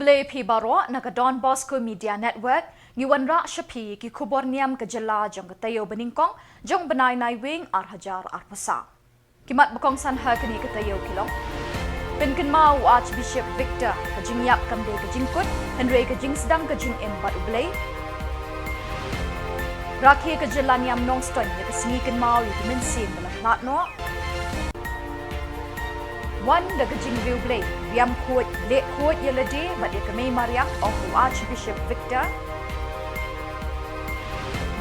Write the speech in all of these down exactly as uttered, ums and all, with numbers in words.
Khublei phi baroh na ka Don Bosco Media Network, ngi wanrah sha phi ki khubor niam ka jylla jong ka taïew banyngkong jong u bnai Naiwieng ar hajar arphew saw. Ki mat ba kongsan ha kane ka taïew ki long: Pynkynmaw u Archbishop Victor, ka jingïap kam dei ka jingkut, hynrei ka jingsdang ka jingim bad U Blei. Rakhe ka jylla niam Nongstoiñ ïa ka sngi kynmaw ïa ki mynsiem ba la khlad noh. Wan da ka jingriewblei, riam khuid, leh khuid ïa lade bad ïa ka mei mariang, ong u Archbishop Victor.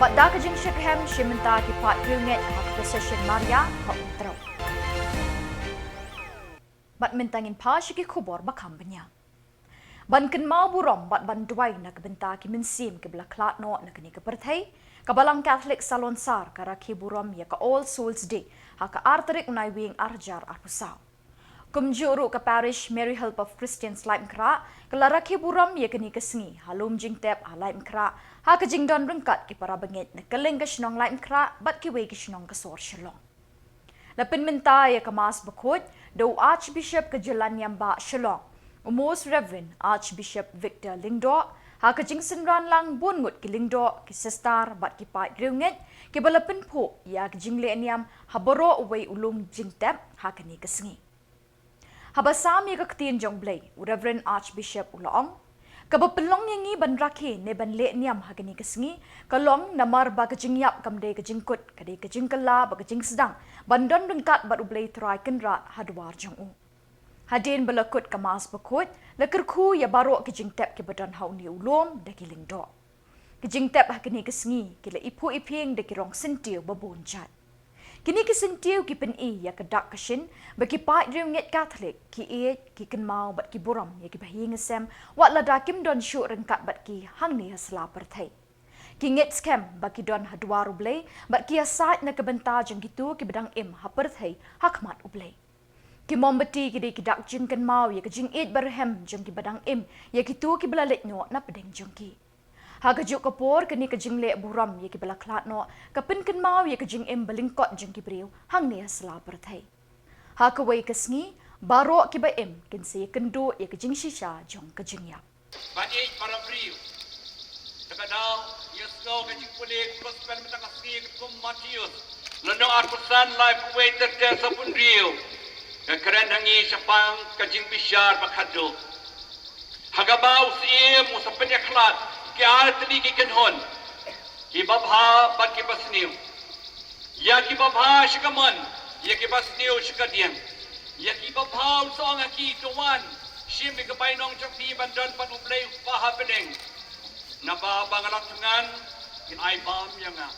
Bad da ka jingshyrkhei shim bynta ki paid riewngeit ha ka procession Maria ha Umtrew. Bad mynta ngin phai sha ki khubor ba kham bniah. Ban kynmaw burom bad ban duwai na ka bynta ki mynsiem kiba la khlad noh na kane ka pyrthei, ka Balang Katholik Salonsar ka rakhe burom ïa ka All Souls Day ha ka ar tarik u Naiwieng ar hajar arphew saw. Kumjuh ruh ka Parish Mary Help of Christians Laitumkhrah ka la rakhe burom ïa kane ka sngi ha lum jingtep ha Laitumkhrah, ha ka jingdon ryngkat ki para bangeit na kylleng ka shnong Laitumkhrah bad kiwei ki shnong ka sor Shillong. La pynmynta ïa ka Mass bakhuid da u Archbishop ka jylla niam bah Shillong, u Most Reverend Archbishop Victor Lyngdoh, ha ka jingsynran lang bun ngut ki lyngdoh, ki sister bad ki paid riewngeit kiba la pynphuh ïa ka jingleh niam ha baroh uwei u lum jingtep ha kane ka sngi. Haba sam ïa ka ktien jong U Blei, u Reverend Archbishop u la ong: Kaba pynlong ïa ngi ban rakhe ne ban leh niam ha kane ka sngi ka long namar ba ka jingïap kam dei ka jingkut, ka dei ka jingkylla bad ka jingsdang ban don ryngkat bad U Blei Trai Kynrad ha dwar jong u. Hadien ba la kut ka Mass bakhuid, la kyrkhu ïa baroh ki jingtep kiba don ha une u lum da ki lyngdoh. Ki jingtep ha kane ka sngi ki la iphuh iphieng da ki rong syntiew ba bun jait. Kine ki syntiew ki pyni ïa ka dak ka shin ba ki paid riewngeit Katholik ki ïeit, ki kynmaw bad ki burom ïa kiba ha ïing ha sem, wat lada kim don shuh ryngkat bad ki hangne ha sla pyrthei. Ki ngeit skhem ba ki don ha dwar U Blei bad ki ïasaid na ka bynta jong kito kiba dang im ha pyrthei ha khmat U Blei. Ki mombati ki dei ki dak jingkynmaw ïa ka jingïeit ba rhem jong kiba dang im ïa kito kiba la leit noh na pdeng jong ki. Ha kajuh ka por, kane ka jingleh burom ïa kiba la khlad noh ka pynkynmaw ïa ka jingim ba lyngkot jong ki briew hangne ha sla pyrthei. Ha kawei ka sngi, baroh kiba im kin sa ïakynduh ïa ka jingshisha jong ka jingïap. Ba ïeit para briew. Te ka daw ïa sngew ka jingpule ka gospel mynta ka sngi katkum u Mathaios, lynnong arphew san, laiphew wei ter ter saphew hynriew. Ka kren ha ngi shaphang ka jingbishar ba khatduh. Ha kaba u Syiem u sa pynïakhlad ki artylli ki kynhun, ki babha bad ki basniew. Ïa ki babha sha ka mon, ïa ki basniew sha ka dieng. Ïa ki babha u sa ong ha ki, to wan, shim ïa ka bainong jong phi ban don bad U Blei U Kpa ha bneng. Naba haba nga la thngan, phin ai bam ïa nga.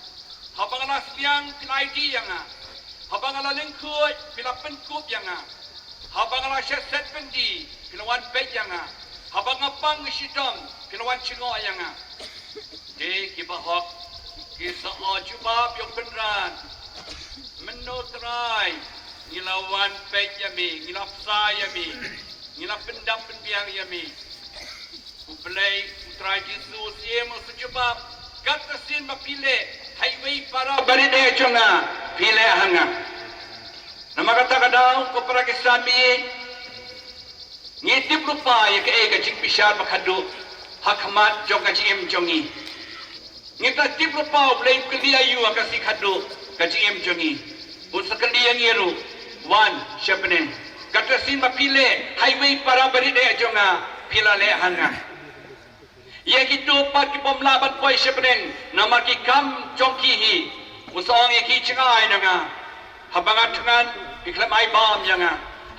Haba nga la sliang, phin ai dih ïa nga. Haba nga la lyngkhuid, phin la pynkup ïa nga. Haba nga la shah set byndi, phin la wan peit ïa nga. Haba nga pang shitom, phin la wan jngoh ïa nga. Te ki bahok ki sa ong jubab ïa u Kynrad: Mynno Trai, ngi la wan peit ïa me, ngi la bsa ïa me, ngi la pyndap pynbiang ïa me. U Blei, U Trai Jisu u Syiem u sa jubab: Kat ka sien ba phi leh ha iwei i para barit eh jong nga, phi leh ha nga. Namar kata ka daw, ko para Khristan baieit, ngi tip lypa ïa kaei ka jingbishar ba khatduh ha khmat jong ka jingim jong ngi. Ngi ta tip lypa U Blei u kylli aïu ha ka sngi khatduh ka jingim jong ngi. Un sa kylli ïa ngi ruh: Wan sha bneng. Kat ka sien ba phi leh ha iwei i para barit eh jong nga, phi la leh ha nga. Ïa kito pat ki bym lah ban poi sha bneng namar ki kam jong ki hi, u sa ong ïa ki: Jngai na nga. Haba nga thngan, phim khlem ai bam ïa nga.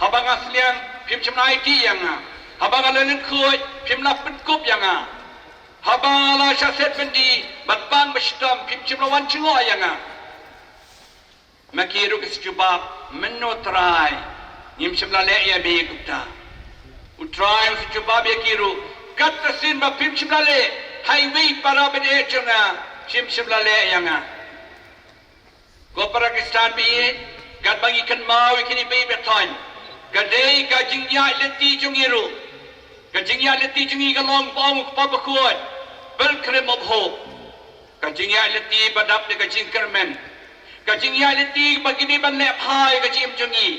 Haba nga sliang, phim shym la ai dih ïa nga. Haba nga la lyngkhuid, phim la pynkup ïa nga. Haba nga la shah set byndi bad pang bashitom, phim shym la wan jngoh ïa nga. Ma ki ruh ki sa jubab: Mynno Trai, ngim shym la leh ïa me kumta. U Trai u sa jubab ïa ki ruh: Kat ka sien ba phim shym la leh ha iwei i para barit eh jong nga, phim shym la leh ïa nga. Ko para Khristan baieit, katba ngi kynmaw ïa kine baroh, ka dei ka jingïaid lynti jong ngi ruh. Ka jingïaid lynti jong ngi ka long ba ong u Kpa Bakhuid: Pilgrim of Hope. Ka jingïaid lynti ba dap da ka jingkyrmen. Ka jingïaid lynti ba ngi dei ban leh bha ïa ka jingim jong ngi.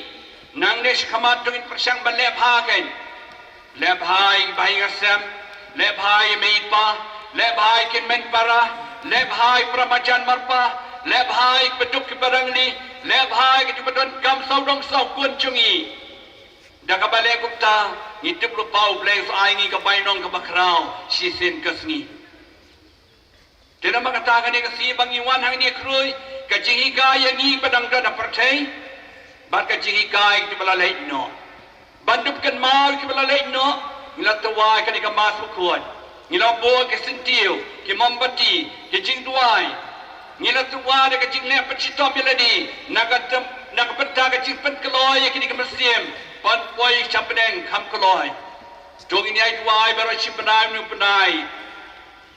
Nangne shakhmat to ngin pyrshang ban leh bha kein. Leh bha ïa i Bahaïing Hasem, leh bha ïa i mei i pa, leh bha ïa ki hynmen para, leh bha ïa i para marjan marpa, leh bha ïa ki baduk ki barangli, leh bha ïa ki badonkam sawdong sawkun jong ngi. Da kaba leh kumta, ngi tip lypa U Blei u sa ai ngi ka bainong kaba khraw shisien ka sngi. Te namar kata kane ka sngi ba ngi wan hangne khrui, ka jinghikai ïa ngi ba dang don ha pyrthei bad ka jinghikai ïa kiba la leit noh. Ban dup kynmaw ïa kiba la leit noh, ngi la tyrwa ïa kane ka Mass Bakhuid. Ngi la buh ki syntiew, ki mombati, ki jingduwai. Ngi la tyrwa da ka jingleh pynshitom ïa lade na ka tem, na ka bynta ka jingpynkloi ïa kine ki mynsiem ban poi sha bneng kham kloi. To ngin ïai duwai baroh shi bnai, bnai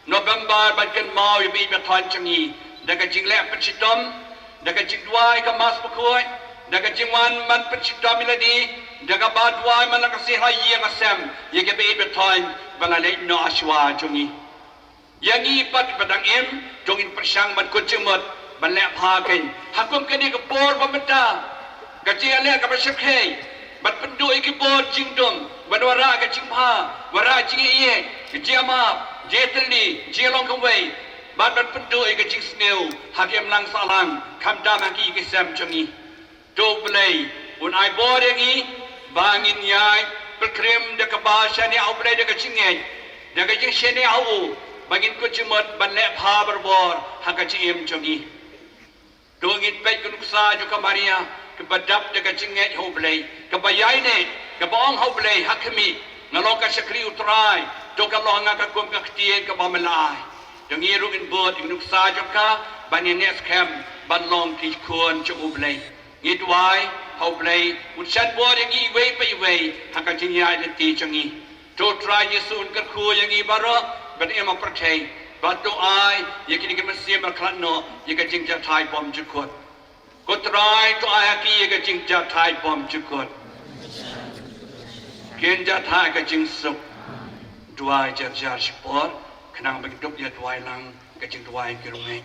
November ban kynmaw ïa i ba thoh jong ngi da ka jingleh pynshitom, da ka jingduwai ka Mass Bakhuid, da ka jingwan ban pynshitom ïa lade, da kaba duwai man la ka sngi ha ïing ha sem ïa kiba ïeit ba thoh ba la leit noh ha shuwa jong ngi. Ïa ngi pat ba dang im, to ngin pyrshang ban kut jingmut ban leh bha kein ha kum kane ka por ba mynta. Ka jingïaleh kaba shyrkhei, ban pynduh ïa ki bor jingdum, ban wanrah ka jingbha, wanrah jingïeit, ka jingïamap, jingïatylli, jinglong kawei, bad ban pynduh ïa ka jingsniew ha ki imlang sahlang, khamtam ha ki ïing ki sem jong ngi. To U Blei un ai bor ïa ngi ba ngin ïai pynkhreh da kaba shaniah ha U Blei da ka jingngeit, da ka jingshaniah ha u, ba ngin kut jingmut ban leh bha barabor ha ka jingim jong ngi. To ngin peit ka nuksa jong ka Maria, kaba dap da ka jingngeit ha U Blei, kaba ïaineh, kaba ong ha U Blei, ha khmih, nga long ka shakri U Trai, to ka long ha nga ka kum ka ktien kaba me la ai. To ngi ruh ngin bud ïa ka nuksa jong ka, ban ïaneh skhem ban long ki khun jong U Blei. Ngi duwai ha U Blei un shan bor ïa ngi iwei pa iwei ha ka jingïaid lynti jong ngi. To Trai Jisu un kyrkhu ïa ngi baroh ba dang im ha pyrthei, bad to ai ïa kine ki mynsiem ba la khlad noh ïa ka jingjahthait bymjukut. Ko Trai, to ai ha ki ïa ka jingjahthait bymjukut. Kin jahthait ha ka jingsuk. Duwai jar jar shipor khnang ba ngin dup ïa duwai lang ka jingduwai ki rungei.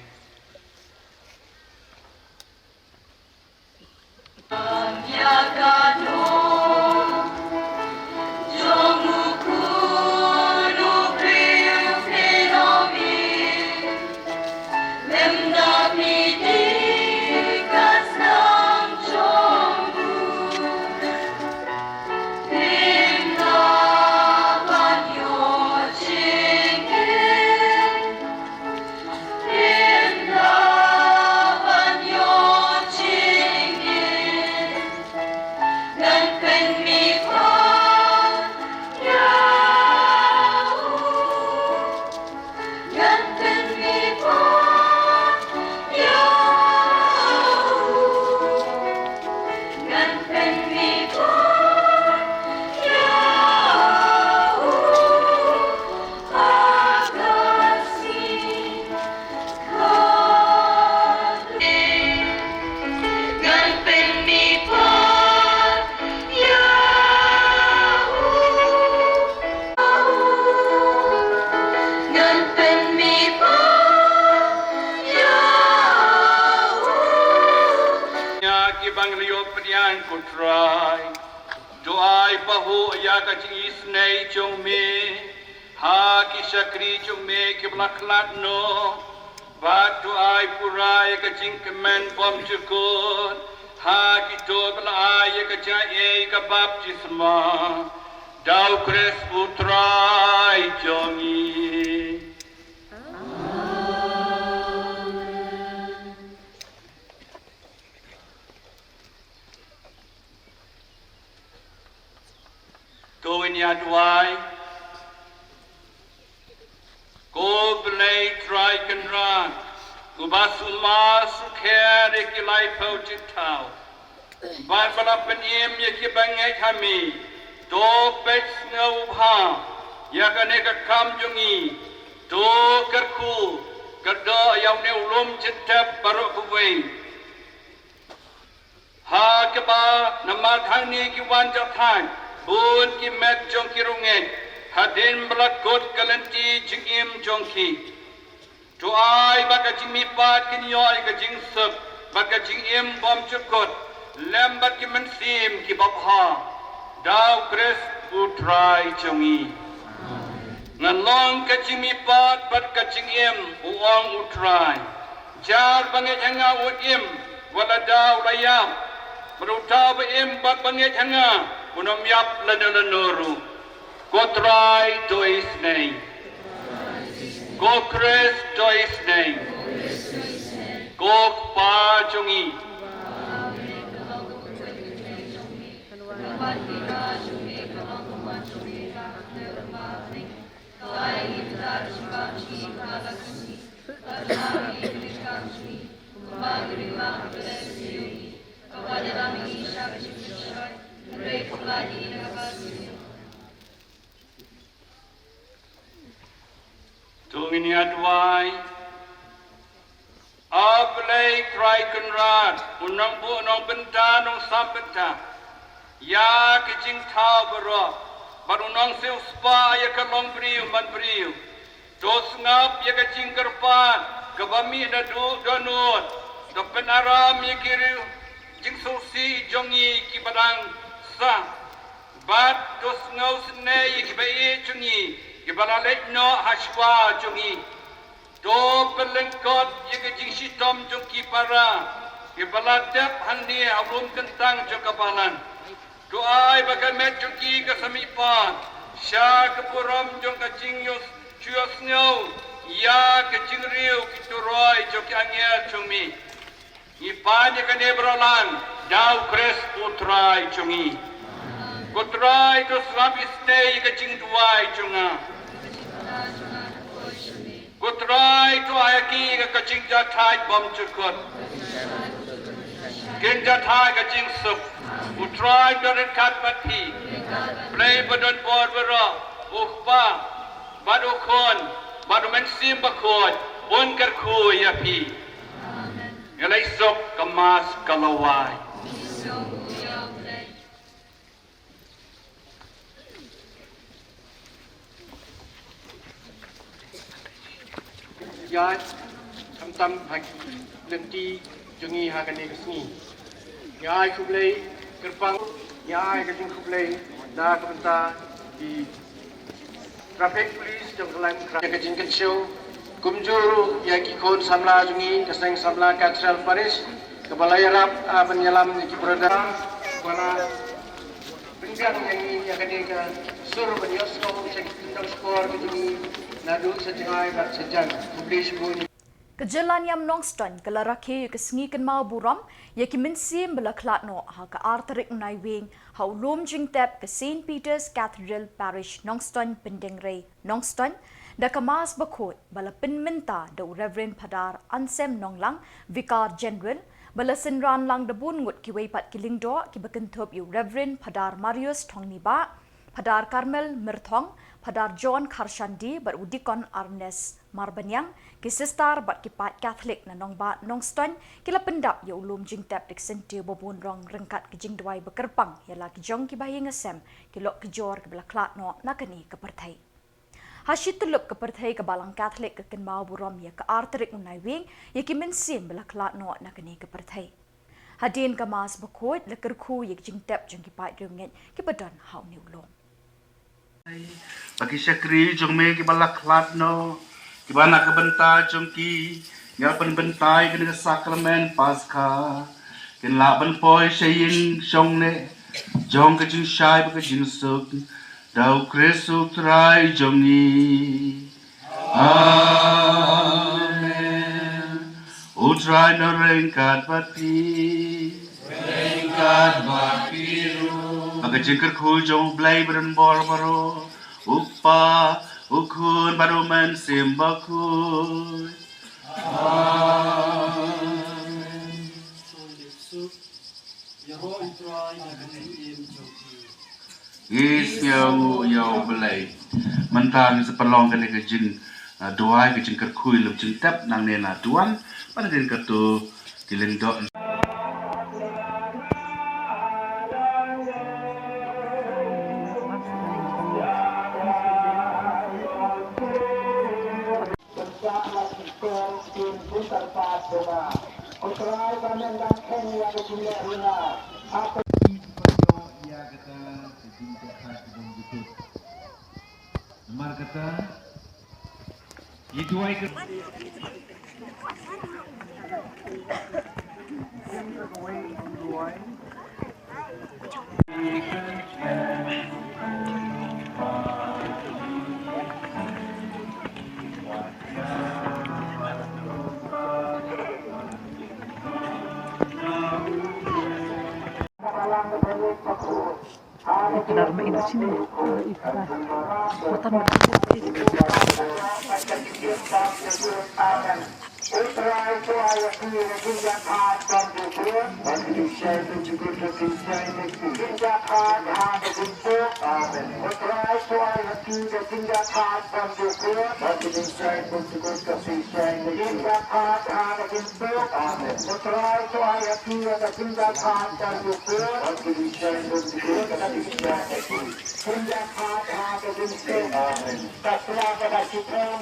Ïa ki ba ngi la ïoh pdiang, ko Trai, to ai pahuh ïa ka jingisynei jong me ha ki shakri jong me kiba la khlad noh, bad to ai pura ïa ka jingkmen bymjukut ha kito ba la ai ïa ka jingaiei ka baptisma. Da U Khrist U Trai jong ngi. To ngin ïa duwai. Ko Blei Trai Kynrad, uba sumar sukher ïa ki laiphew jingthaw, bad ba la pynim ïa ki bangeit ha me, to peit sngewbha ïa kane ka kam jong ngi. To kyrkhu kyrdoh ïa une u lum jingtep baroh kawei. Ha kaba namar hangne ki wan jahthait bun ki met jong ki rungeit, hadien ba la kut ka lynti jingim jong ki. To ai ba ka jingmihpat kin ïoh ïa ka jingsuk bad ka jingim bymjukut, lem bad ki mynsiem kiba bha. Da U Khrist U Trai jong ngi. Ngan long ka jingmihpat bad ka jingim, u ong u Trai. Jar ba ngeit ha nga un im, wat lada u la ïap. Bad uta uba im bad ba ngeit ha nga, un ym ïap lano lano ruh. Ko Trai to isynei. Ko Khrist to isynei. Ko Kpa jong ngi. To ngin ïa duwai. A Blei Trai Kynrad, u nongbuh nongbynta nongsam bynta ïa ka jingthaw baroh, bad u nongsiewspah ïa ka longbriew manbriew. To sngap ïa ka jingkyrpad kaba mih naduh dohnud, to pynaram ïa ki riew jingsngewsih jong ngi kiba dang sah. Bad to sngewsynei ïa kiba ïeit jong ngi kiba la leit noh ha shuwa jong ngi. To pynlyngkot ïa ka jingshitom jong ki para kiba la dep hangne ha lum kyntang jong ka balang. To ai ba ka met jong ki ka sa mihpat sha ka burom jong ka jingïohsngew ïa ka jingriew ki turoi jong ki angel jong me. Ngi pan ïa kane baroh lang da u Khrist u Trai jong ngi. Ko Trai, to sngap isynei ïa ka jingduwai jong nga. Ko Trai, to ai ïa ki ka jingjathait bymjukut. Kin jathait ka jingsuk. U Trai un don ryngkat bad phi. Blei ba don bor baroh, u Kpa, bad u Khun, bad u Mynsiem Bakhuid, un kyrkhu ïa phi. Ngi la ïasuk, ka Mass ka la wai. Ïa, khamtam ha ki lynti jong ngi ha kane ka sngi. Ngi ai khublei kyrpang, ngi ai ka jingkhublei na ka bynta ki Traffic Police jong ka Laitumkhrah. Ïa ka jingkynshew kumjuh ruh ïa ki khun samla jong ngi ka seng samla Cathedral Parish kaba la ïarap, ah, ban ïalam ïa ki brother ba la pynbiang ïa ngi ïa kane ka sur ban ïohsngew sha ki kyntang shkor ka jong ngi naduh sha jngai bad sha jan. Khublei shibun. Ka jylla niam Nongstoiñ ka la rakhe ïa ka sngi kynmaw burom ïa ki mynsiem ba la khlad noh ha ka ar tarik u Naiwieng ha u lum jingtep ka Saint Peter's Cathedral Parish Nongstoiñ Pyndengrei, Nongstoiñ, da ka Mass bakhuid ba la pynmynta da u Reverend Phadar Anselm Nonglang, Vicar General, ba la synran lang da bun ngut kiwei pat ki lyngdoh kiba kynthup ïa u Reverend Phadar Marius Thongniba, Phadar Karmel Myrthong, Phadar John Kharshandi bad u Deacon Arnes Marbaniang, ki sister bad ki paid Katholik na nongbah Nongstoiñ ki la pyndap ïa u lum jingtep da ki syntiew ba bun rong ryngkat ki jingduwai ba kyrpang ïa la ki jong ki bahaïing hasem, ki lok ki jor kiba la khlad noh na kane ka pyrthei. Ha shi tyllup ka pyrthei ka Balang Katholik ka kynmaw burom ïa ka ar tarik u Naiwieng ïa ki mynsiem ba la khlad noh na kane ka pyrthei. Hadien ka Mass bakhuid la kyrkhu ïa ka jingtep jong ki paid riewngeit kiba don ha une u lum. Ba ki shakri jong me kiba la khlad noh, kiba na ka bynta jong ki ngi la pynbynta ïa kane ka sakramen Paskha, kin lah ban poi sha ïing shong neh jong ka jingshai bad ka jingsuk, da u Khrist u Trai jong ngi. Amen. U Trai un don ryngkat bad phi. Ryngkat bad phi ruh. Ba ka jingkyrkhu jong U Blei ba don bor baroh, U Kpa, U Khun bad U Mynsiem Bakhuid. Amen. Ïaroh ïa U Trai na ka jingim jong phi. Ngi sngewnguh ïa U Blei. Mynta ngin sa pynlong kane ka jing, ah, duwai, ka jingkyrkhu ïa u lum jingtep nangne na duwan. Ban kin katto ki lyngdoh. Ïa kata Namar kata, ïa duwai ka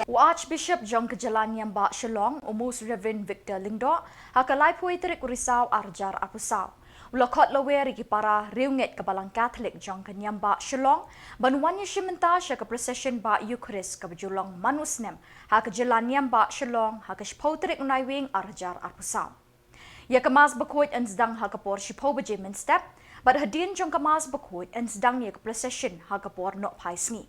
U Archbishop jong ka jylla Niam Bah Shillong, u Most Reverend Victor Lyngdoh, ha ka laiphew tarik u Risaw arhajar arphew saw, u la khot lawer ïa ki para riewngeit ka Balang Katholik jong ka Niam Bah Shillong ban wan ïashim bynta sha ka procession Bah Eucharist kaba ju long man u snem ha ka jylla Niam Bah Shillong ha ka shiphew tarik u Naiwieng arhajar arphew saw. Ïa ka Mass Bakhuid yn sdang ha ka por shiphew baje mynstep, bad hadien jong ka Mass Bakhuid yn sdang ïa ka procession ha ka por nohphai sngi.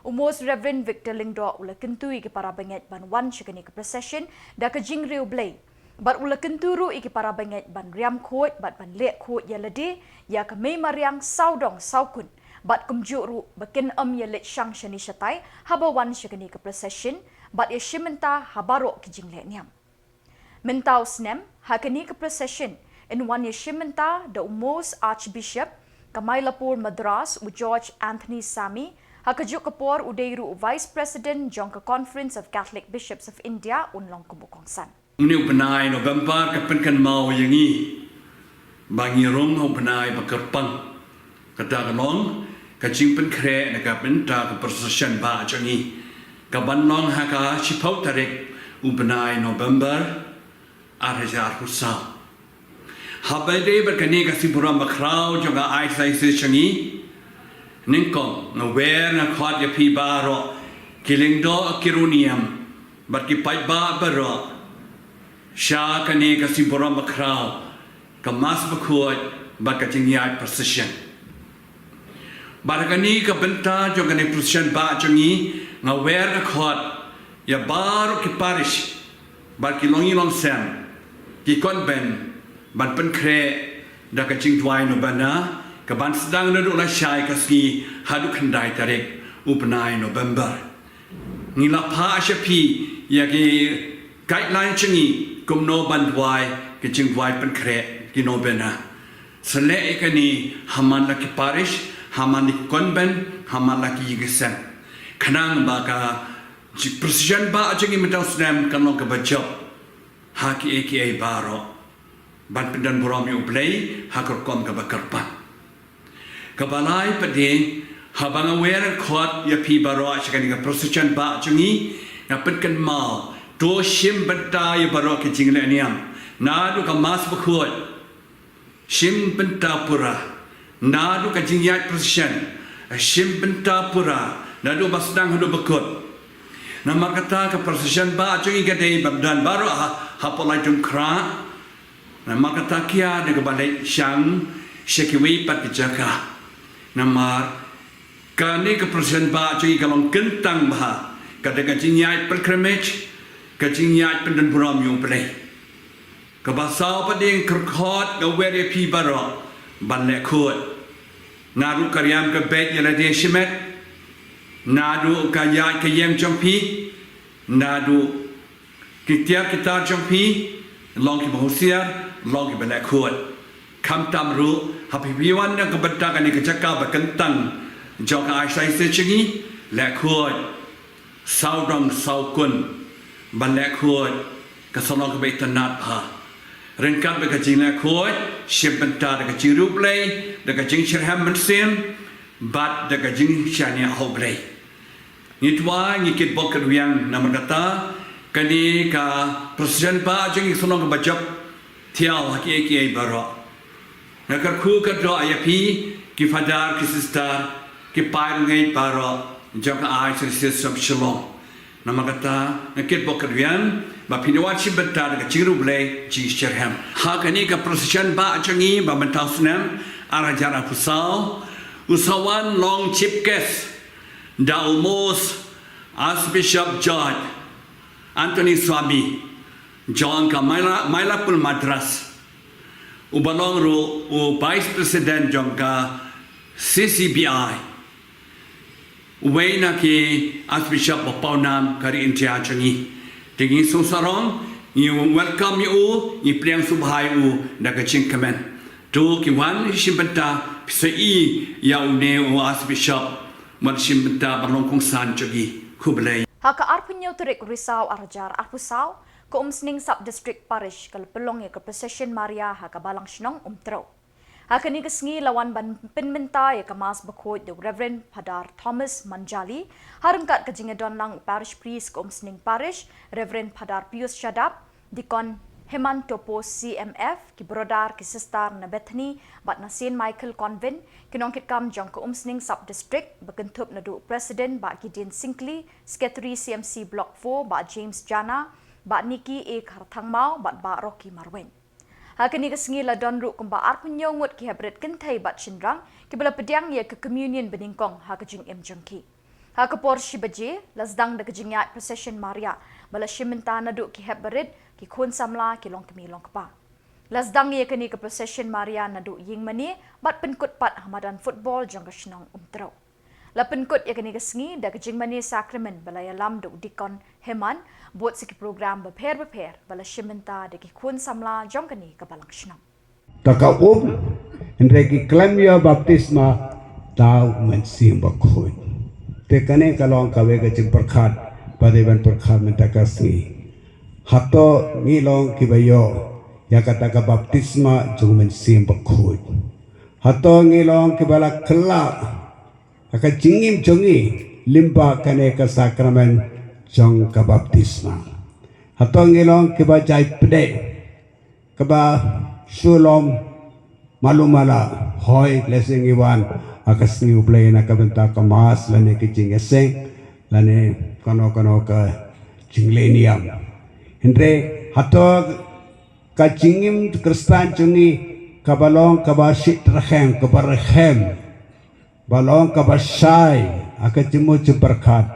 U Most Reverend Victor Lyngdoh u la kyntu ïa ki para bangeit ban wan sha kane ka procession da ka jingriewblei, bad u la kyntu ruh ïa ki para bangeit ban riam khuid bad ban leh khuid ïa lade ïa ka mei mariang sawdong sawkun, bad kumjuh ruh ba kin ym ïaleit shang shane shatai haba wan sha kane ka procession, bad ïashim bynta ha baroh ki jingleh niam. Mynta u snem, ha kane ka procession, yn wan ïashim bynta da u Most Archbishop ka Mylapore Madras, u George Anthony Sammy, ha kajuh ka por u dei ruh u Vice President jong ka Conference of Catholic Bishops of India, un long kum u kongsan. Une u bnai November ka pynkynmaw ïa ngi ba ngi rung ha u bnai ba kyrpang. Kata ka long ka jingpynkhreh na ka bynta ka procession bah jong ngi, kaban long ha ka shiphew tarik u bnai November, arhajar arphew saw. Haba ïadei bad kane ka sngi burom bakhraw jong ka Archdiocese jong ngi, nyngkong nga wer nga khot ïa phi baroh ki lyngdoh ki riewniam bad ki paidbah baroh sha kane ka sngi burom bakhraw, ka Mass Bakhuid bad ka jingïaid procession. Bad ha kane ka bynta jong kane procession bah jong ngi, nga wer nga khot ïa baroh ki parish bad ki longïing longsem, ki convent, ban pynkhreh da ka jingduwai novena kaban sdang naduh lashai ka sngi haduh khyndai tarik u bnai November. Ngi la phah sha phi ïa ki guideline jong ngi kumno ban duwai ki jingduwai pynkhreh ki novena. Sa leh ïa kane ha man la ki parish, ha man la ki convent, ha man la ki ïing ki sem, khnang ba ka procession bah jong ngi mynta u snem kan long kaba jop ha kiei kiei baroh, ban pyndonburom ïa U Blei ha ka rukom kaba kyrpang. Kaba lai pat de, haba nga wer khot ïa phi baroh sha kane ka procession bah jong ngi, nga pynkynmaw, to shim bynta ïa baroh ki jingleh niam, naduh ka Mass Bakhuid, shim bynta pura, naduh ka jingïaid procession, shim bynta pura naduh ba sdang haduh ba kut. Namar kata ka procession bah jong ngi ka dei ban don baroh ha, hapoh Laitumkhrah. Namar kata khia da kaba leit shang sha kiwei pat ki jaka. Namar kane ka procession bah jong ngi ka long kyntang bha, ka dei ka jingïaid pilgrimage, ka jingïaid pyndonburom ïa U Blei. Kaba saw pat de, nga kyrkhu, nga wer ïa phi baroh ban leh khuid. Naduh ka riam ka beit ïa lade shimet, naduh ka ïaid ka ïeng jong phi, naduh ki tiar ki tar jong phi, long kiba husiar, long kiba leh khuid. Khamtam ruh haba phi wan na ka bynta kane ka jaka ba kyntang jong ka Archdiocese jong ngi, leh khuid. Sawdong sawkun ban leh khuid ka sa long kaba itynnad bha. Ryngkat bad ka jingleh khuid, shim bynta da ka jingriewblei, da ka jingshitrhem mynsiem, bad da ka jingshaniah ha U Blei. Ngi duwai, ngi kitbok kitwiang namar kata kane ka procession bah jong ngi ka sa long kaba jop thiaw ha kiei kiei baroh. Nga kyrkhu kyrdoh ïa phi Ki Father, ki Sister, ki paid ngeit baroh jong ka Archdiocese of Shillong. Namar kata nga kyrpad ïa phi ba phin ïa wan shim bynta da ka jingïaroh Blei jingshitrhem ha kane ka procession ba jong ngi ba mynta u snem ar hajar arphew saw, u sa wan long chief guest da u Most Archbishop George Anthony Swami jong ka Maila-, Mylapore Madras, uba long ruh u Vice President jong ka C C B I, uwei na ki Archbishop ba pawnam ka ri India jong ngi. Te ngi sngewsarong, ngi welcome ïa u, ngi pdiang sngewbha ïa u da ka jingkmen. To ki wan shim bynta, phi sa ïohi ïa une u Archbishop ban shim bynta ban long kongsan jong ngi. Khublei. Ha ka arphew hynñiew tarik Risaw ar hajar arphew saw, ka Umsning Sub District Parish ka la pynlong ïa ka procession Maria ha ka Balang Shnong Umtrew. Ha kane ka sngi la wan ban pynmynta ïa ka Mass Bakhuid da u Reverend Father Thomas Manjali, ha ryngkat ka jingïadon lang u Parish Priest ka Umsning Parish, Reverend Father Pius Shadap, Deacon Heman Topo C M F, ki brother, ki sister na Bethany bad na Saint Michael Convent, ki nongkitkam jong ka Umsning Sub District, ba kynthup naduh President Bah Gideon Syngkli, Secretary C M C Block four Bah James Jana, Bah Nicky A Kharthangmaw bad Bah Rocky Marwein. Ha kane ka sngi la don ruh kumba arphew hynñiew ngut ki heprit kynthei bad shynrang kiba la pdiang ïa ka communion banyngkong ha ka jingim jong ki. Ha ka por shi baje la sdang da ka jingïaid procession Maria ba la shim bynta naduh ki hepbarit, ki khun samla, ki longkmie longkpa. La sdang ïa kane ka procession Maria naduh ïingmane bad pynkut pat ha madan football jong ka shnong Umtrew. La pynkut ïa kane ka sngi da ka jingmane sakramen ba la ïalam da u Deacon Heman, bad sa ki program bapher bapher ba la shim bynta da ki khun samla jong kane ka Balang Shnong. Ta ka um, hynrei ki khlem ïoh baptisma da u Mynsiem Bakhuid. Te kane ka long kawei ka jingpyrkhat ba dei ban pyrkhat mynta ka sngi. Hato ngi long kiba ïoh ïa kata ka baptisma jong u Mynsiem Bakhuid? Hato ngi long kiba la kylla ha ka jingim jong ngi lyngba kane ka sakramen jong ka baptisma? Hato ngi long kiba jai pdeng, kaba shu long malu mala, hooid, lehse ngi wan ha ka sngi U Blei na ka bynta ka Mass lane ka jingïaseng lane kano kano ka jingleh niam. Hynrei hato ka jingim Khristan jong ngi kaba long kaba shit rhem, kaba rhem, ba long kaba shai ha ka jingmut jingpyrkhat,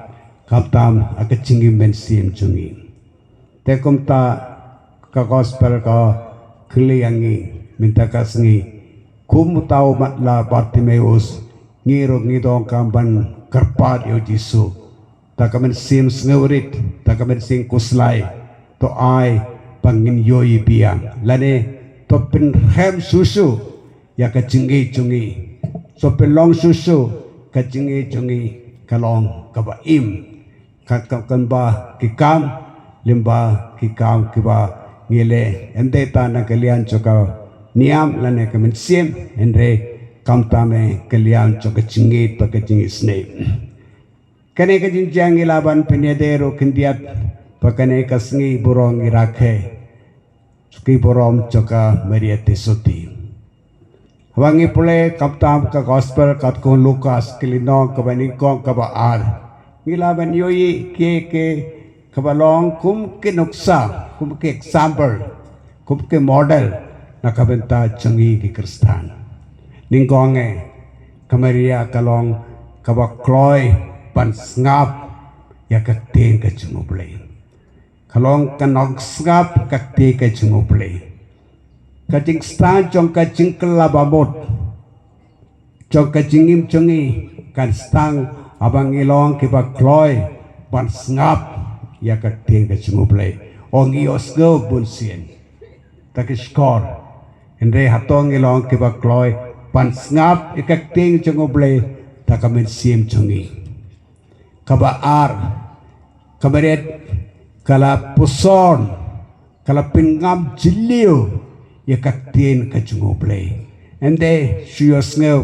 khamtam ha ka jingim mynsiem jong ngi? Te kumta ka gospel ka kylli ïa ngi mynta ka sngi, kum uta u matlah Bartimeus, ngi ruh ngi donkam ban kyrpad ïa u Jisu. Ta ka mynsiem sngewrit, ta ka mynsiem khuslai, to ai ba ngin ïohi biang lane to pynrhem shuh shuh ïa ka jingïeit jong ngi. To pynlong shuh shuh ka jingïeit jong ngi ka long kaba im, ka, ka, kynba ki kam, lyngba ki kam kiba ngi leh, ym dei tang na ka liang jong ka niam lane ka mynsiem, hynrei khamtam eh ka liang jong ka jingïeit bad ka jingisynei. Kane ka jingjia ngi lah ban pynïadei ruh khyndiat ba kane ka sngi burom ngi rakhe ki burom jong ka Maria Theisotti. Haba ngi pule khamtam ka gospel katkum u Lukas, ka lynnong kaba nyngkong, kaba ar, ngi lah ban ïohi ki, ki kaba long kum ki nuksa, kum ki example, kum ki model na ka bynta jong ngi ki Khristan. Nyngkong eh, ka Maria ka long kaba kloi ban sngap ïa ka ktien ka jong U Blei. Ka long ka nongsngap ka ktien ka jong U Blei. Ka jingstad jong ka jingkylla bamut jong ka jingim jong ngi kan sdang haba ngi long kiba kloi ban sngap ïa ka ktien ka jong U Blei. Ong ïohsngew bunsien, ta ki shkor. Hynrei hato ngi long kiba kloi ban sngap ïa ka ktien jong U Blei da ka mynsiem jong ngi? Kaba ar, ka Maria ka la puson, ka la pynngam jylliew ïa ka ktien ka jong U Blei. Ym dei shu ïohsngew,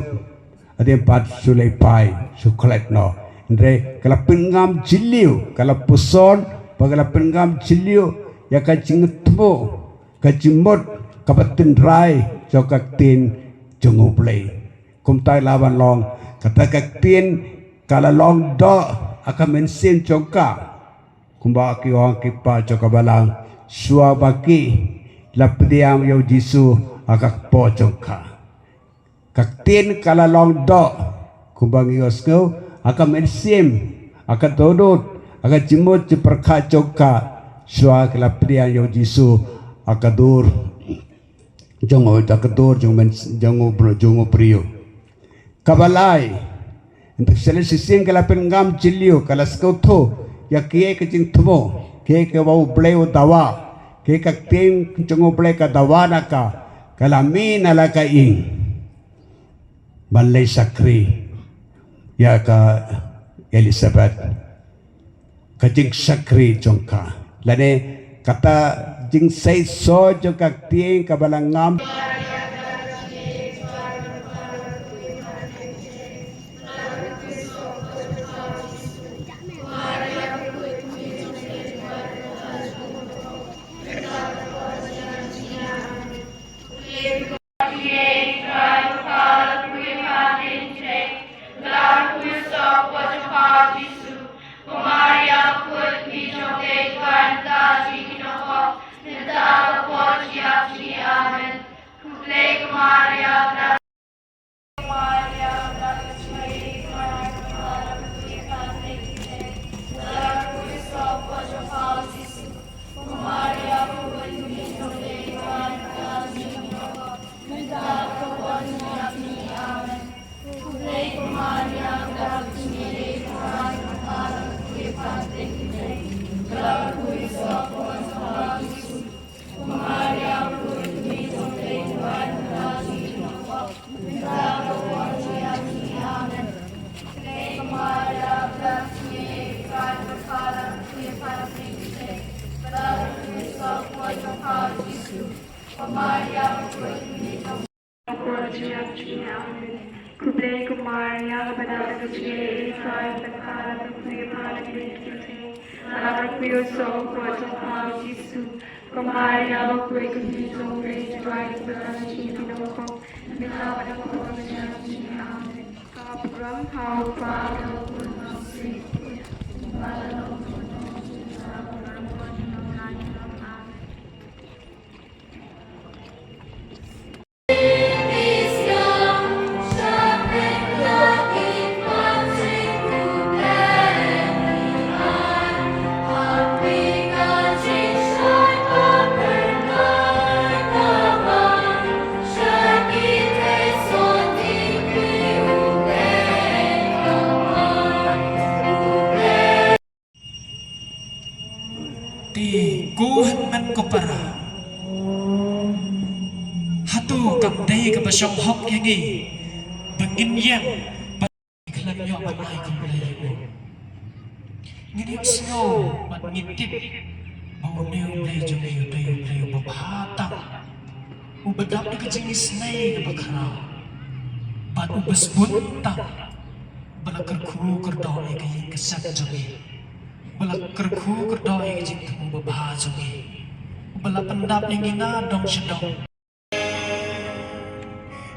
hadien pat shu leit phai, shu klet noh. Hynrei ka la pynngam jylliew, ka la puson, bad ka la pynngam jylliew ïa ka jingthmu, ka jingmut kaba tynrai jong ka ktien jong U Blei. Kumta la ban long, kata ka ktien ka la long doh ha ka mynsiem jong ka. Kumba ki ong ki kpa jong ka balang, shuwa ba ki la pdiang ïa u Jisu ha ka kpoh jong ka. Ka ktien ka la long doh, kumba ngi ïohsngew, ha ka mynsiem, ha ka dohnud, ha ka jingmut jingpyrkhat jong ka, shuwa ki la pdiang ïa u Jisu ha ka dur jong u, ha ka dur jong u myn-, jong u br-, jong u briew. Kaba lai, hynrei sha la shisien ka la pynngam jylliew, ka la sngewthuh ïa kiei ka jingthmu, kiei kaba U Blei u dawa, kiei ka ktien jong U Blei ka dawa na ka, ka la mih na la ka ïing ban leit shakri ïa ka Elizabeth, ka jingshakri jong ka. Lane kata jingseisoh jong ka ktien kaba la ngam. Khublei ko Maria, kaba don ka jingïeit, Trai bad ka, la pynpoi ïa phi ha ki khynnah, bad ka kyrteng jong phi u soh ha ka kpoh jong pha u Jisu. Ko Maria, bakhuid, ko Mei jong U Blei, Trai bad ka, la pynpoi ïa phi ha ki khynnah, bad ha ka por jong phi. Amen. Ka burom ha u Kpa, ha u Khun, ha u Spirit. Te ko hynmen ko para, hato kam dei kaba shong hok ïa ngi ba ngin ïeng ban khlem ïoh ban ai khublei ïa u? Ngin ïohsngew bad ngin tip ba une U Blei jong ngi u dei U Blei uba bha tam, uba dap da ka jingisynei kaba khraw, bad uba sbun tam, ba la kyrkhu kyrdoh ïa ka ïing ka sem jong ngi, ba la kyrkhu kyrdoh ïa ka jingthmu babha jong ngi, ba la pyndap ïa ngi na dong sha dong.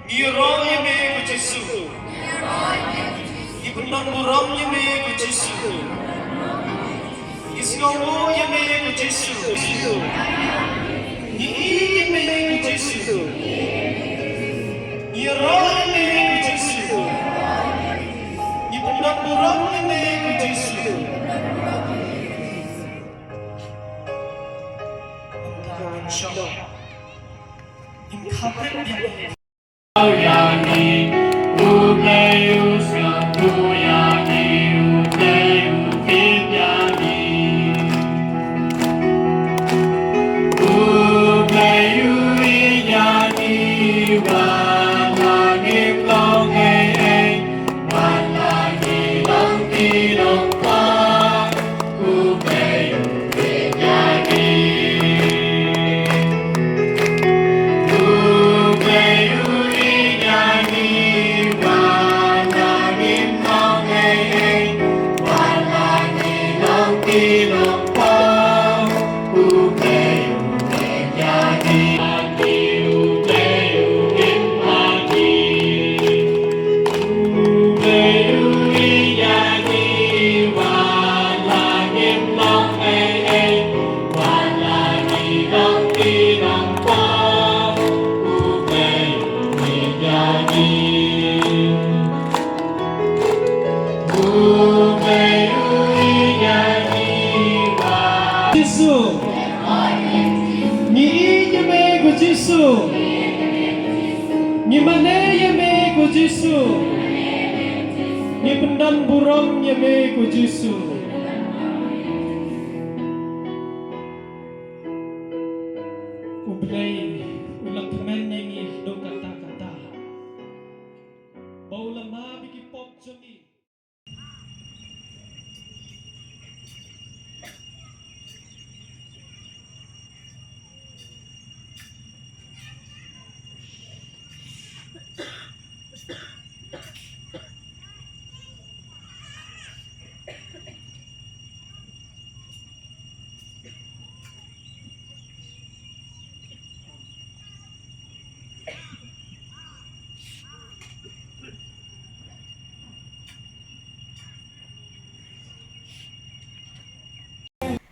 Ngi ïaroh ïa me ko Jisu. Ngi pyndonburom ïa me ko Jisu. Ngi sngewnguh ïa me ko Jisu. Ngi ïeit ïa me ko Jisu. Ngi ïaroh ïa me ko Jisu. Ngi pyndonburom ïa me ko Jisu. Jisu. Ngi ïeit ïa me ko Jisu. Ngi mane ïa me ko Jisu. Ngi pyndon burom ïa me ko Jisu. U Blei u la kmen ïa ngi haduh katta katta, ba u la map ïa ki pop jong ngi.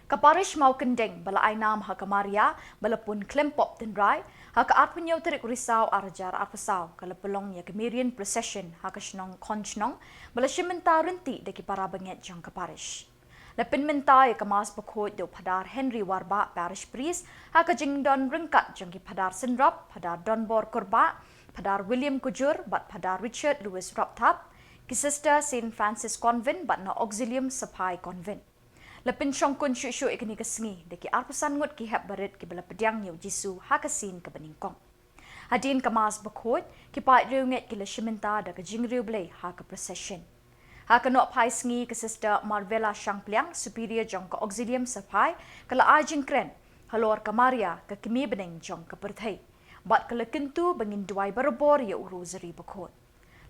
Ka Parish Mawkyndeng ba la ai nam ha ka Maria ba la pun khlem pop tynrai, ha ka arphew hynñiew tarik Risaw ar hajar arphew saw, ka la pynlong ïa ka Marian Procession ha ka shnong Khonshnong, ba la shim bynta ryntih da ki para bangeit jong ka Parish. La pynmynta ïa ka Mass Bakhuid da u Phadar Henry Warbah, Parish Priest, ha ka jingdon ryngkat jong ki Phadar Synrop, Phadar Donbor Kurbah, Phadar William Kujur bad Phadar Richard Louis Ropthap, ki Sister Saint Francis Convent bad na Auxilium Sapphire Convent. La pynshongkun shuh shuh ïa kane ka sngi da ki arphew san ngut ki hep barit kiba la pdiang ïa u Jisu ha ka sien kaba nyngkong. Hadien ka Mass Bakhuid, ki paid riewngeit ki la shim bynta da ka jingriewblei ha ka procession. Ha ka nohphai sngi, ka Sister Marvella Shangpliang, Superior jong ka Auxilium Sapphire, ka la ai jingkren halor ka Maria, ka kmie bneng jong ka pyrthei, bad ka la kyntu ba ngin duwai barabor ïa u Rosary Bakhuid.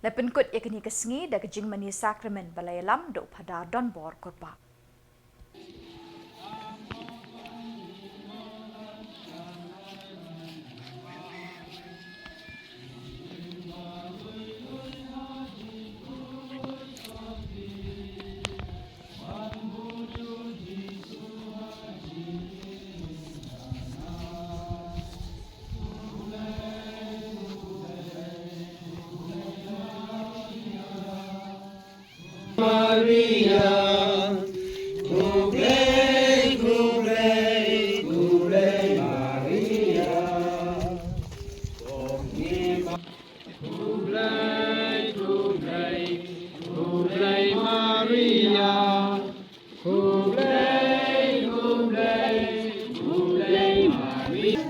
La pynkut ïa kane ka sngi da ka jingmane Sakramen ba la ïalam da u Phadar Donbor Kurbah. Maria, khublei, khublei, khublei Maria. Khublei, khublei, khublei Maria. Khublei, khublei, khublei Maria.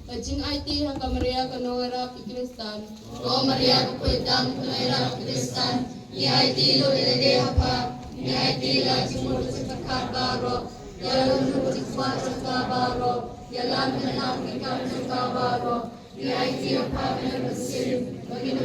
Ka jingaiti ha ka Maria ka nongïarap ki Khristan. Ko Maria ka khuid tam ka nongïarap ki Khristan, ngi aiti lut ïa lade ha pha, ngi aiti ïa la jingmut jingpyrkhat baroh, ïa la jingmut jingpyrkhat jong ka baroh, ïa la jingmut jingpyrkhat jong ka baroh, ngi aiti ha pha, ngi aiti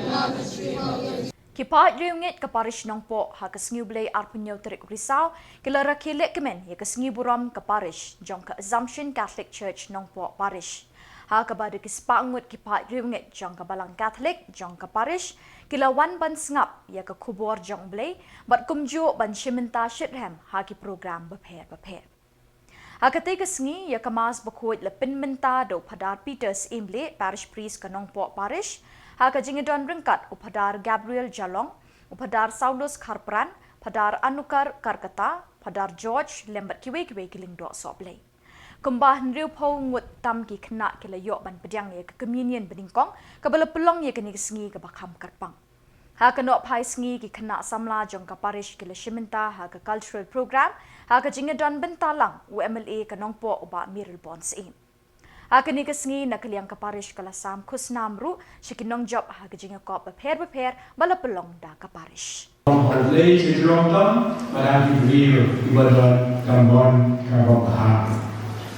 ha pha. Ki paid riewngeit ka Parish Nongpoh ha ka Sngi U Blei arphew hynñiew tarik Risaw ki la rakhe lehkmen ïa ka sngi burom ka Parish jong ka Assumption Catholic Church Nongpoh Parish, ha kaba da ki spah ngut ki paid riewngeit jong ka Balang Catholic jong ka Parish ki la wan ban sngap ïa ka khubor jong U Blei bad kumjuh ban shim bynta shitrhem ha ki program bapher bapher. Ha katei ka sngi, ïa ka Mass Bakhuid la pynmynta da u Phadar Peter Syiemlieh, Parish Priest ka Nongpoh Parish, ha ka jingïadon ryngkat u Phadar Gabriel Jalong, u Phadar Saulus Kharpran, Phadar Anukar Karkata, Phadar George, lem bad kiwei kiwei ki lyngdoh sohblei. Kumba hynriewphew ngut tam ki khynnah ki la ïoh ban pdiang ïa ka Communion banyngkong, kaba la pynlong ïa kane ka sngi kaba kham kyrpang. Ha ka nohphai sngi, ki khynnah samla jong ka Parish ki la shim bynta ha ka cultural program, ha ka jingïadon bynta lang u M L A ka Nongpoh u Bah Mayralborn Syiem. Ha kane ka sngi, na ka liang ka Parish ka la sam khusnam ruh sha ki nongjop ha ka jingïakop bapher bapher ba la pynlong da ka Parish. Hynrei sha jrong tam, ba dang ki briew kiba don ka mon kaba bha.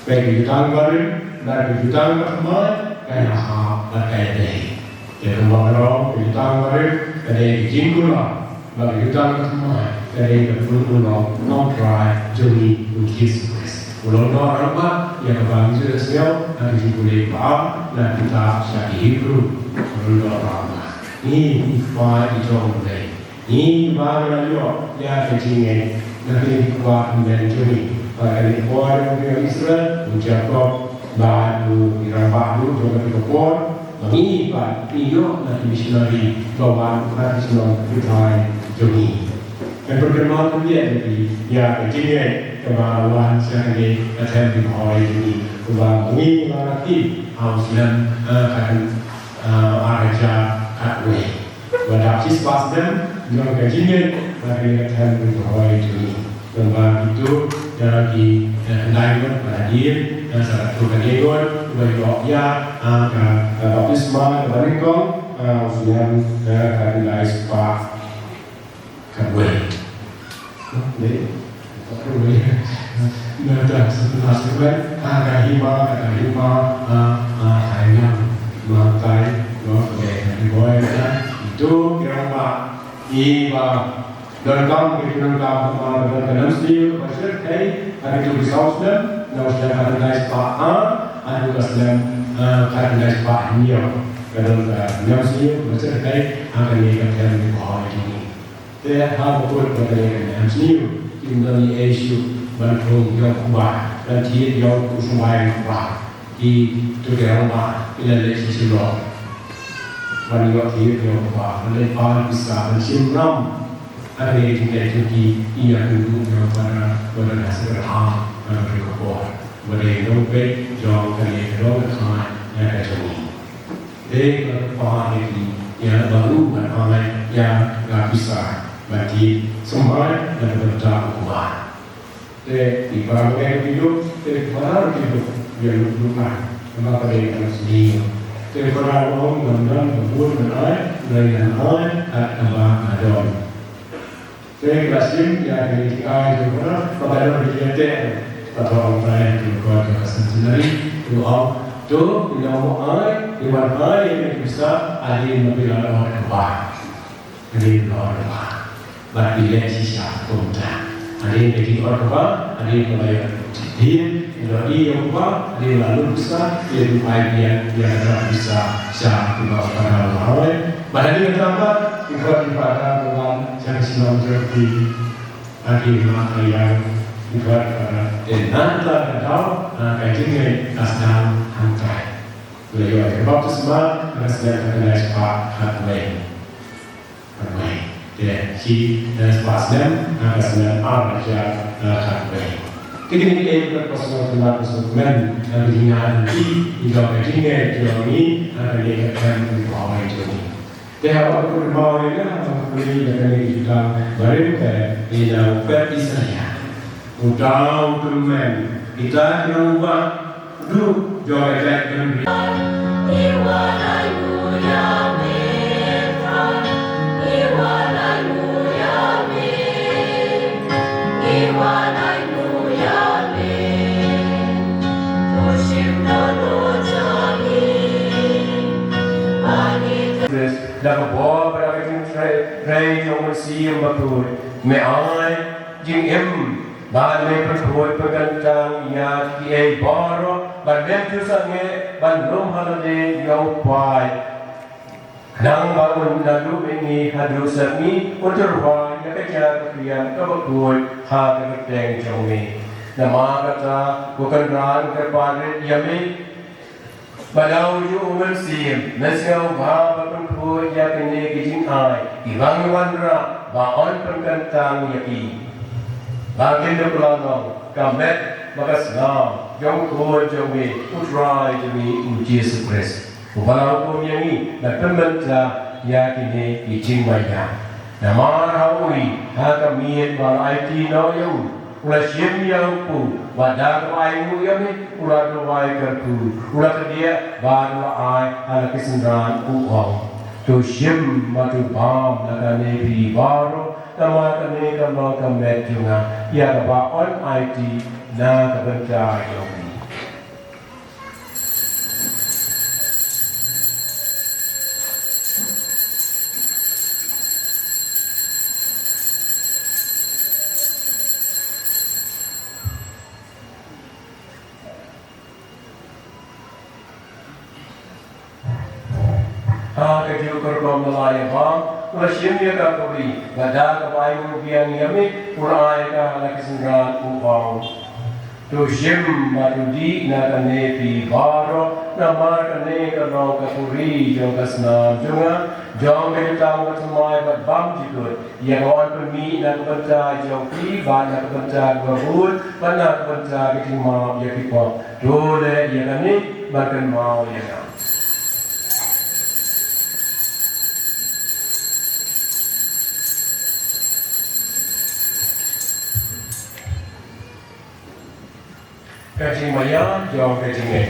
Ba ki jutang barim, ba ki jutang ba thymmai, ka ïahap bad ka ïadei. Te kumba ka long, ka jutang barim ka dei ka jingkular, ba ka jutang ba thymmai ka dei ka pynlong Nongtrai jong ngi U Jisu Khrist. U long u rangbah ïa kaba ngi ju da sngew ha ka jingpule ba ar na ka kitab sha ki Hebru. U long u rangbah. Ngi, ngi phai ki jong U Blei. Ngi ba ngi la ïoh ïa ka jingngeit na kine ki kpa tymmen jong ngi. Ba kane ka por jong u Israel, u Jakob, bad u, ki rangbah ruh jong kane ka por, ba ngi pat ngi ïoh na ki missionary ba wan na ki shnong ki thaw jong ngi. Ngan pynkynmaw khyndiat ïa phi ïa ka jingngeit kaba wan sha kane ka them Ri Bhoi jong ngi. Kaba ngi la rakhe ha u snem, eh, khat, eh, ar hajar khatwei. Ba dap shispah snem jong ka jingngeit ba kane ka them Ri Bhoi jong ngi. Ngan ba kito ïa ki, eh, khyndai ngut ba la dien, eh, sa katu ka dei ngut ba ïoh ïa, eh, ka, ka baptisma kaba nyngkong, eh, u snem, eh, khatkhyndai spah khatwei. Dei, khatwei. Na ta sa ta sa khatwei. Ha ka hima, ka hima, ha, ha, ha, hima. Ma tai, no, ka dei, ka dei, boy, ka. Itu, kira ma, i, ma, donkam, ki donkam, ma, donkam, nam sniew, ba shet, kai, ha, itu, ki saw snem, na, u snem, ha, dai, spa, ha, ha, itu, ka snem, ha, ha, dai, spa, hynñiew. Ka donkam, nam sniew, ba shet, kai, ha, ka ne, ka tem, ki, boy, ki, ni. Te ha ka kut ba kane ka niam sniew, kim don ei ei shuh ban thung ïa u kba, ban thied ïa u symbai u kba. Ki to ki rangbah ki la leit sha Shilo ban ïoh thied ïa u kba, ban leit pan pisa, ban shim ram. Ha kane ka jingïaid jong ki, ki ïakynduh ïa u Phadar, u Phadar Hassan Kyrhai, ban ïoh ka por. Ba dei nongpeit jong kane ka dong ka thaiñ ïa ka jong ngi. Te ka kpa ïa ki, ïa ba u ban ai ïa ka pisa ban thied symbai na ka bynta u kba. Te ki para bangeit ki duk, te ki para ki duk ïa luk luk ai. Kaba ka dei ka sniew. Te para long ngan don ka bun ngan ai, ngan ai kat kaba nga don. Te ka la shim ïa kine ki ai jong u Phadar, ba ka don ki ïateh. Ka thong ai ki, ka, ka centenary, u ong, to, ïa u ai, ïa u ai ïa kine ki pisa, hadien ba phi la ot kaba. Hadien ba la ot kaba. Bad phi leh shisha kumta. Hadien ba phi ot kaba, hadien ba la ïoh. Hadien, ïa u ai ïa u kaba, hadien la lut pisa, ïa u ai biang, ïa ka pisa, sha kiba u Phadar u la ot. Bad hadien kata, ki khot ki Phadar u wan, sha ka shnong jong ki. Ha ki ma ka ïa u Phadar, te nangta ka daw, ha ka jingngeit ka sdang hangtai. La ïoh ïa ka baptisma, ha ka snem khatkhyndai spah khatwei. Khatwei. Te shi, eh, spah snem, ha ka snem ar hajar, eh, khatwei. Te kine ki dei ka personal kynmaw ka sngewkmen, ha ka jingïaid lynti, ïa ka jingngeit jong ngi, ha kane ka them Ri Bhoi jong ngi. Te haba u kynmaw ïa nga, haba u kylli ïa kane ka jutang barim te, ïa u Pep Isaïah. Uta u tymmen, kita ki rangbah, duh jong ka jaitbynriew. Da ka bor bad da ka jingtrei, trei jong u Mynsiem Bakhuid, me ai jingim bad me pynbeit pynkyntang ïa kiei baroh, bad me ju sangeh ban lum ha lade ïa u paid. Khnang ba un naduh mihngi haduh sepngi un tyrwa ïa ka jaka ka khriam kaba khuid ha ka kyrteng jong me. Namar kata ko Kynrad kyrpad rit ïa me. Bad da u Mynsiem, me sngewbha ban pynbeit ïa kine ki jingai kiba ngi wanrah ba yn pynkyntang ïa ki. Ba kin da pynlong ka met bad ka snam jong u Khun jong me, u Trai jong me u Jisu Khrist. Uba la hukum ïa ngi ban pynbeit ïa kine ki jingmyntoi. Namar ha u, ha ka miet ba la aiti noh ïa u, u la shim ïa u kpu, bad da kaba ainguh ïa me u la duwai kyrkhu, u la kdiah bad u la ai ha la ki synran, u ong, to shim bad to bam na kane phi baroh, namar kane ka long ka met jong nga ïa kaba yn aiti na ka bynta jong phi. Ha kajuh ka rukom la ïa bam, Ba shim ïa ka khuri, ba da kaba ai nguh biang ïa me, u la ai ïa ka ha la ki synran, u ong: To shim bad to dih na kane phi baroh, namar kane ka long ka khuri jong ka snam jong nga, jong ka jutang bathymmai bad bymjukut, ïa kaba yn pynmih na ka bynta jong phi bad na ka bynta kiba bun bad na ka bynta ka jingmap ïa ki pop. To leh ïa kane ban kynmaw ïa nga. Ka jingmaïan jong ka jingngeit.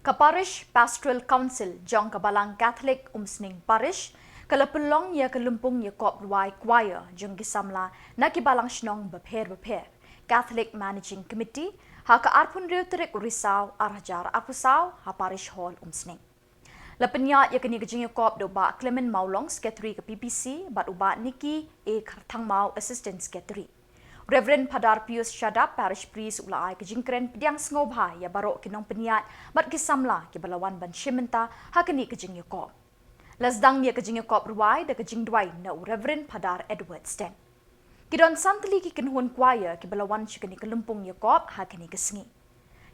Ka Parish Pastoral Council jong ka Balang Catholic Umsning Parish ka la pynlong ïa ka lympung ïakop rwai choir jong ki samla na ki balang shnong bapher bapher, Catholic Managing Committee, ha ka arphew hynriew tarik u Risaw ar hajar arphew saw ha Parish Hall Umsning. La pynïaid ïa kane ka jingïakop da u Bah Clement Mawlong, Secretary ka P P C, bad u Bah Nicky A Kharthangmaw, Assistant Secretary. Reverend Phadar Pius Shadap, Parish Priest, u la ai ka jingkren pdiang sngewbha ïa baroh ki nongpynïaid bad ki samla kiba la wan ban shim bynta ha kane ka jingïakop. La sdang ïa ka jingïakop rwai da ka jingduwai na u Reverend Phadar Edward Sten. Ki don san tylli ki kynhun choir kiba la wan sha kane ka lympung ïakop ha kane ka sngi.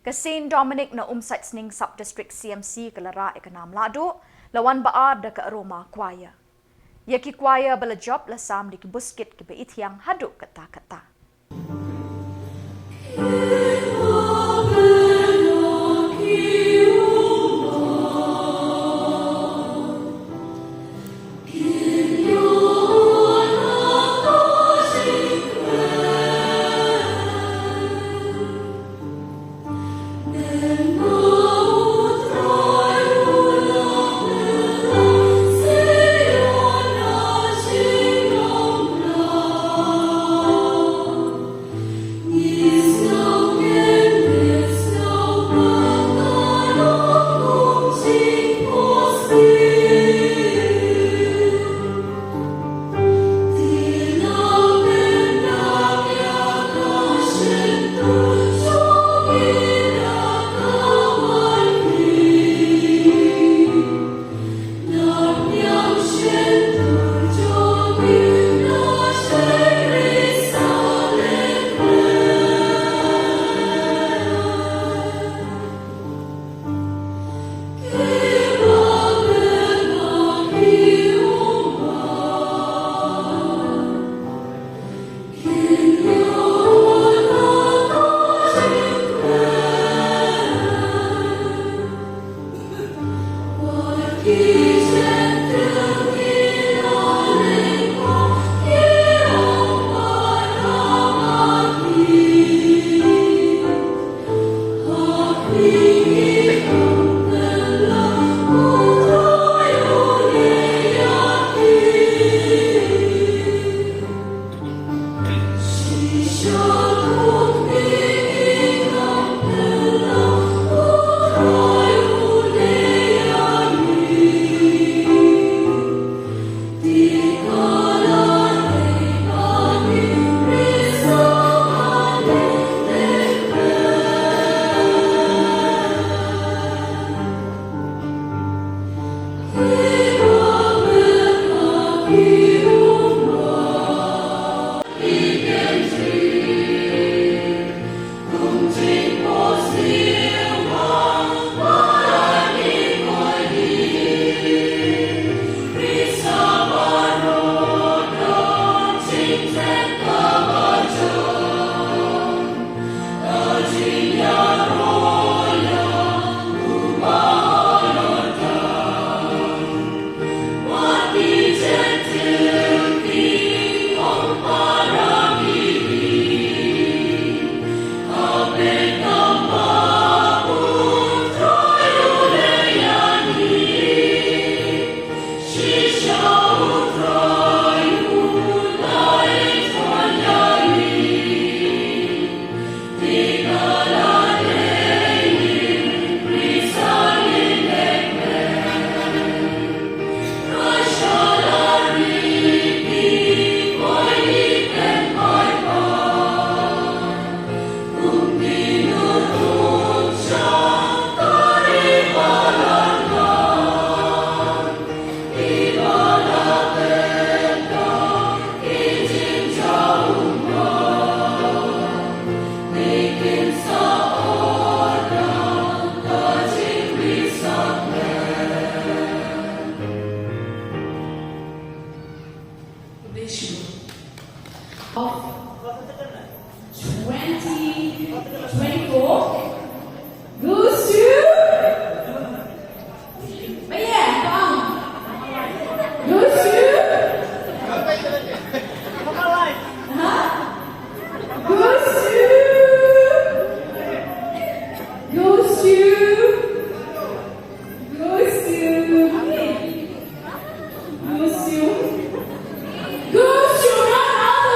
Ka Saint Dominic na Umsaitsning Sub District C M C ka la rah ïa ka nam lahduh, la wan ba-ar da ka Aroma Choir. Ïa ki choir ba la jop la sam da ki buskit kiba ithiang haduh katta katta. of twenty twenty-four goes to Maya Pang. Goes to, huh? Goes to, goes to, goes to, goes to, goes to Ronald.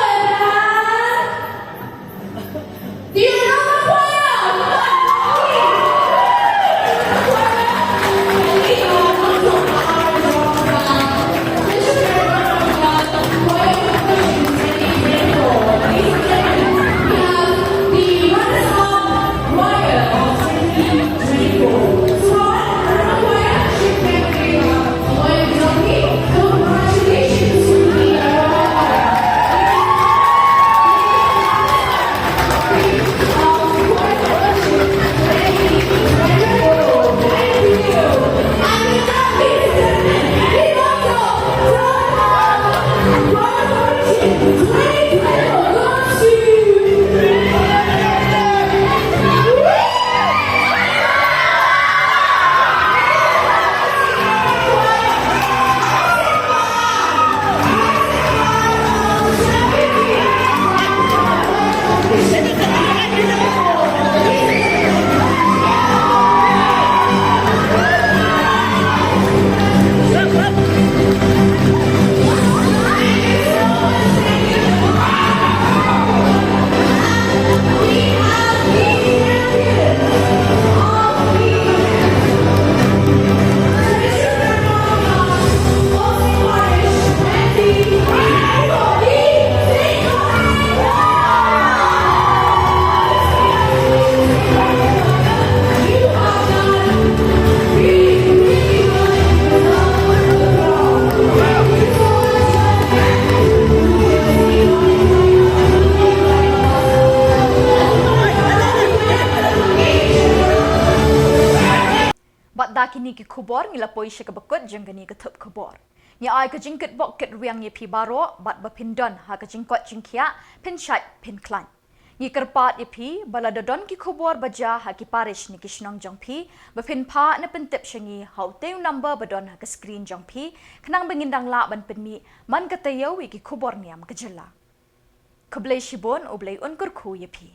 Bad da kine ki khubor ngi la poi sha kaba kut jong kane ka thup khubor. Ngi ai ka jingkitbok kitrwiang ïa phi baroh bad ba phin don ha ka jingkoit jingkhiah, phin shait phin khlaiñ. Ngi kyrpad ïa phi ba lada don ki khubor ba jia ha ki parish ne ki shnong jong phi, ba phin phah ne pyntip sha ngi ha utei u number ba don ha ka screen jong phi, khnang ba ngin dang lah ban pynmih man ka taïew ïa ki khubor niam ka jylla. Khublei shibun, U Blei un kyrkhu ïa phi.